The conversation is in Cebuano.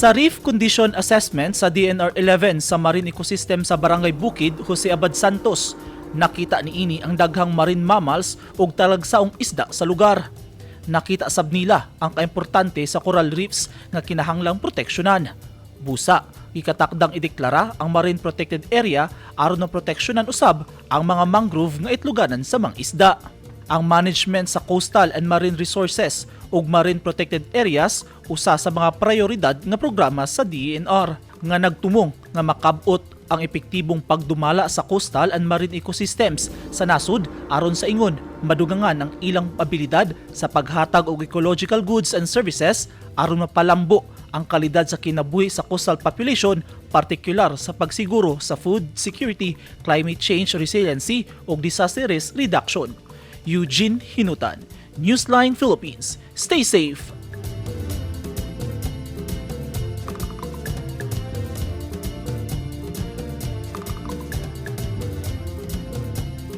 Sa Reef Condition Assessment sa DENR 11 sa marine ecosystem sa Barangay Bukid, Jose Abad Santos, nakita niini ang daghang marine mammals ug talagsaong isda sa lugar. Nakita sab nila ang kaimportante sa coral reefs nga kinahanglang proteksyonan. Busa, gikatakdang ideklara ang marine protected area aron maproteksyonan usab ang mga mangrove nga itluganan sa mga isda. Ang management sa coastal and marine resources ug marine protected areas usa sa mga prioridad nga programa sa DENR nga nagtumong nga makab-ot ang epektibong pagdumala sa coastal and marine ecosystems sa nasod aron sa ingon madugangan ang ilang abilidad sa paghatag og ecological goods and services aron mapalambo ang kalidad sa kinabuhi sa coastal population, partikular sa pagsiguro sa food security, climate change resiliency ug disaster risk reduction. Eugene Hinutan, Newsline Philippines. Stay safe